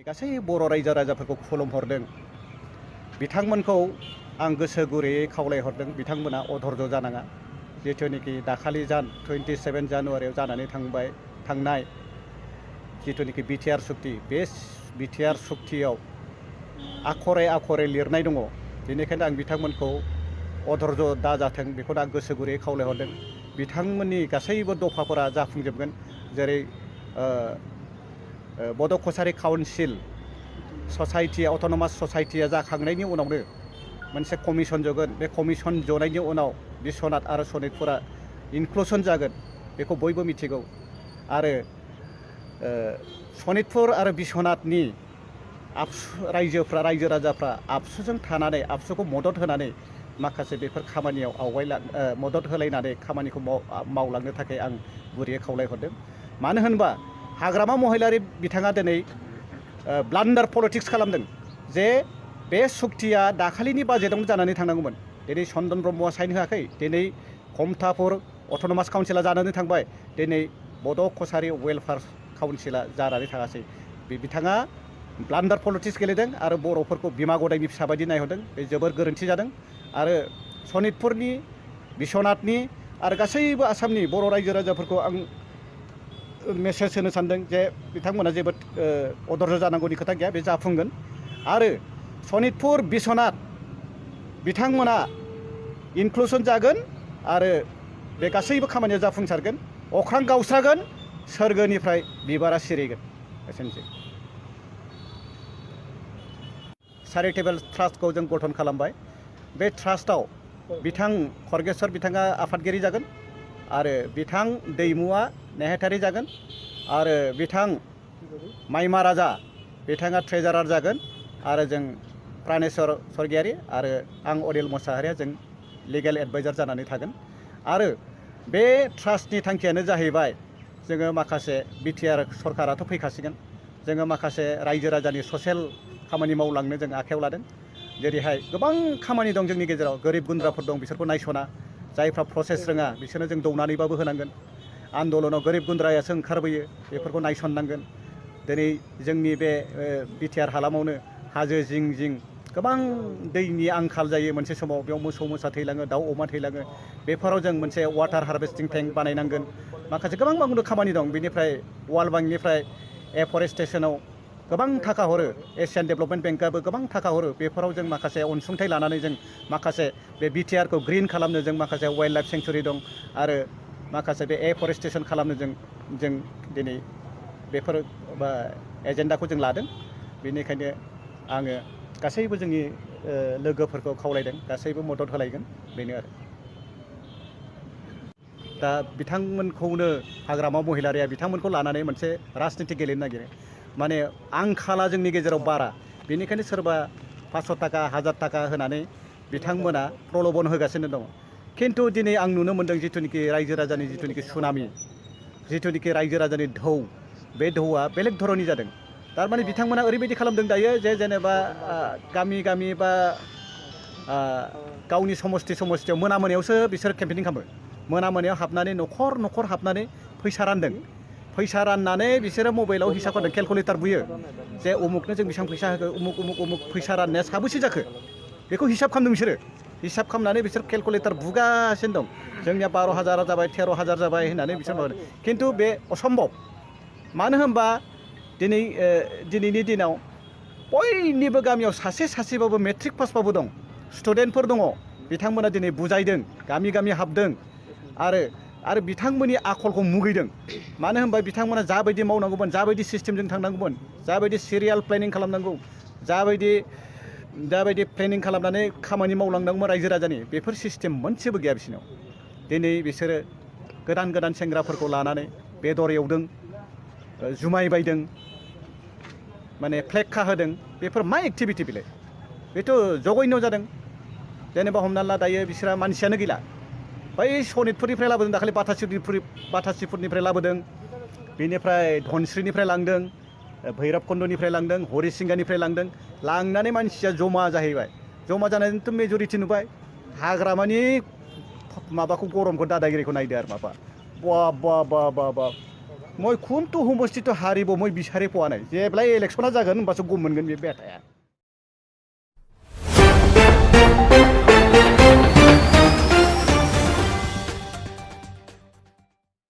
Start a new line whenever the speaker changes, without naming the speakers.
गासै बर' रायजो राजाफोरखौ खुलुमहरदों बिथांमोनखौ आं गोसो गुरैयै खावलायहरदों बिथांमोना अधर्ज जानाङा जिथुनिखि दाखालि 27 जानुवारियाव जानानै थांनाय जिथुनिखि बिटिआर सुक्ति बे बिटिआर सुक्तियाव आखरे आखरे लिरनाय दङ बेनिखायनो आं बिथांमोनखौ अधर्ज दाजाथों बेखौनो आं गोसो गुरैयै खावलायहरदों बिथांमोननि गासैबो दफाफोरा जाफुंजोबगोन जेरै बड' कछारी काउन्सिल ससाइटि अट'नमास ससाइटिया जाखांनायनि उनावनो मोनसे कमिसन जगोन बे कमिसन जनायनि उनाव बिश्वनाथ आरो सनितपुरा इनक्लुसन जागोन बेखौ बयबो मिथिगौ आरो सनितपुर आरो बिश्वनाथनि रायजो राजाफ्रा आबसुजों थानानै आबसुखौ मदद होनानै माखासे बेफोर खामानियाव मदद होलायनानै खामानिखौ मावलांनो थाखाय आं गुरैयै खावलायहरदों मानो होनबा हाग्रामा महिलारि बिथाङा दिनै ब्लान्डार पलिटिक्स खालामदों जे बे सुक्तिया दाखालिनि बाजेटआवनो जानानै थांनांगौमोन दिनै चन्दन ब्रह्मआ साइन होआखै दिनै खमथापुर अट'नमास काउन्सिला जानानै थांबाय दिनै बड' कछारी वेलफेयार काउन्सिला जानानै थाङासै बिथाङा ब्लान्डार पलिटिक्स गेलेदों आरो बर'फोरखौ बिमा गदायनि फिसा बायदि नायहरदों बे जोबोर गोरोन्थि जादों आरो सनितपुरनि बिश्वनाथनि आरो गासैबो आसामनि बर' रायजो राजाफोरखौ आं मेसेज होनो सानदों जे बिथांमोना जेबो अधर्ज जानांगौनि खोथा गैया बे जाफुंगोन आरो सनितपुर बिश्वनाथ बिथांमोना इनक्लुसन जागोन आरो बे गासैबो खामानिया जाफुंसारगोन अख्रां गावस्रागोन सोरगोनिफ्राय बिबारा सिरिगोन एसेनोसै चेरिटेबल ट्रास्टखौ जों गठन खालामबाय बे ट्रास्टआव बिथां खरगेश्वर बिथाङा आफादगिरि जागोन आरो बिथां दैमुआ नेहाथारि जागोन आरो बिथां माइमा राजा बिथाङा ट्रेजारार जागोन आरो जों प्राणेश्वर स्वर्गियारि आरो आं अनिल मोसाहारिया जों लिगेल एडभाइजार जानानै थागोन आरो बे ट्रास्टनि थांखियानो जाहैबाय जोङो माखासे बिटिआर सरकाराथ' फैखासिगोन जोङो माखासे रायजो राजानि ससियेल खामानि मावलांनो जों आखायाव लादों जेरैहाय गोबां खामानि दं जोंनि गेजेराव गोरिब गुन्द्राफोर दं बिसोरखौ नायस'ना जायफ्रा प्रसेस रोङा बिसोरनो जों दौनानैबाबो होनांगन आन्दलनाव गोरिब गुन्द्रायासो ओंखारबोयो बेफोरखौ नायसननांगोन दिनै जोंनि बे बिटिआर हालामावनो हाजो जिं जिं गोबां दैनि आंखाल जायो मोनसे समाव बेयाव मोसौ मोसा थैलाङो दाउ अमा थैलाङो बेफोराव जों मोनसे वाटार हार्भेस्टिं टेंक बानायनांगोन माखासे गोबां खामानि दं बेनिफ्राय वार्ल्ड बेंकनिफ्राय एफरेस्टेसनाव गोबां थाखा हरो एसियान डेभेलपमेन्ट बेंकआबो गोबां थाखा हरो बेफोराव जों माखासे अनसुंथाइ लानानै जों माखासे बे बिटिआरखौ ग्रिन खालामनो जों माखासे वाइल्ड लाइफ सेंचुरि दं आरो माखासे बे एफरेस्टेसन खालामनो जों दिनै बेफोर एजेन्डाखौ जों लादों बेनिखायनो आङो गासैबो जोंनि लोगोफोरखौ खावलायदों गासैबो मदद होलायगोन बेनो आरो दा बिथांमोनखौनो हाग्रामा महिलारिया बिथांमोनखौ लानानै मोनसे राजनिति गेलेनो नागिरो माने आंखाला जोंनि गेजेराव बारा बेनिखायनो सोरबा 500 थाखा 1000 थाखा होनानै बिथांमोना प्रलबन होगासिनो दङ खिन्थु दिनै आं नुनो मोन्दों जिथुनिखि रायजो राजानि जिथुनिखि सुनामि जिथुनिखि रायजो राजानि ढौ बे ढौआ बेलेग धरननि जादों थारमाने बिथांमोना ओरैबायदि खालामदों दायो जे जेनेबा गामि बा गावनि समस्थियाव मोनायावसो बिसोर केम्पेनिं खालामो मोनायाव हाबनानै न'खर हाबनानै फैसा रानदों फैसा राननानै बिसोरो मबाइलाव हिसाब खालामदों केलकुलेटार बुयो जे उमुकनो जों बेसेबां फैसा होखो उमुक फैसा राननाया साबेसे जाखो बेखौ हिसाब खालामदों बिसोरो हिसाब खालामनानै बिसोर केलकुलेटार बुगासिनो दं जोंनिया 12,000 जाबाय 13,000 जाबाय होननानै बिसोर माबादों खिन्थु बे असम्भब मानो होनबा दिनैनि दिनाव बयनिबो गामियाव सासेबाबो मेट्रिक पासबाबो दं स्टुडेन्टफोर दङ बिथांमोना दिनै बुजायदों गामि हाबदों आरो बिथांमोननि आखलखौ मुगैदों मानो होनबा बिथांमोना जाबायदि मावनांगौमोन जाबायदि सिस्टेमजों थांनांगौमोन जाबायदि सिरियाल प्लेनिं खालामनांगौ जाबायदि प्लेनिं खालामनानै खामानि मावलांनांगौमोन रायजो राजानि बेफोर सिस्टेम मोनसेबो गैया बिसोरनाव दिनै बिसोरो गोदान सेंग्राफोरखौ लानानै बेदर एवदों जुमाय बायदों माने फ्लेग खाहोदों बेफोर मा एक्टिभिटि बेलाय बेथ' जघन्य जादों जेनेबा हमना ला दायो बिसोरा मानसियानो गैला बै सनितपुरनिफ्राय लाबोदों दाखालि बाथासिफोरनिफ्राय लाबोदों बेनिफ्राय धनस्रीनिफ्राय लांदों भैरबकुन्दनिफ्राय लांदों हरिसिंगानिफ्राय लांदों लांनानै मानसिया जमा जाहैबाय जमा जानानैथ' मेजरिटि नुबाय हाग्रामानि माबाखौ गरमखौ दादागिरिखौ नायदो आरो माबा बा মই खुनतु समस्थित हारिब मैं बिसारि पोवा नाय जेब्ला इलेक्शना जागोन होमबासो गम मोनगोन बे बेटाया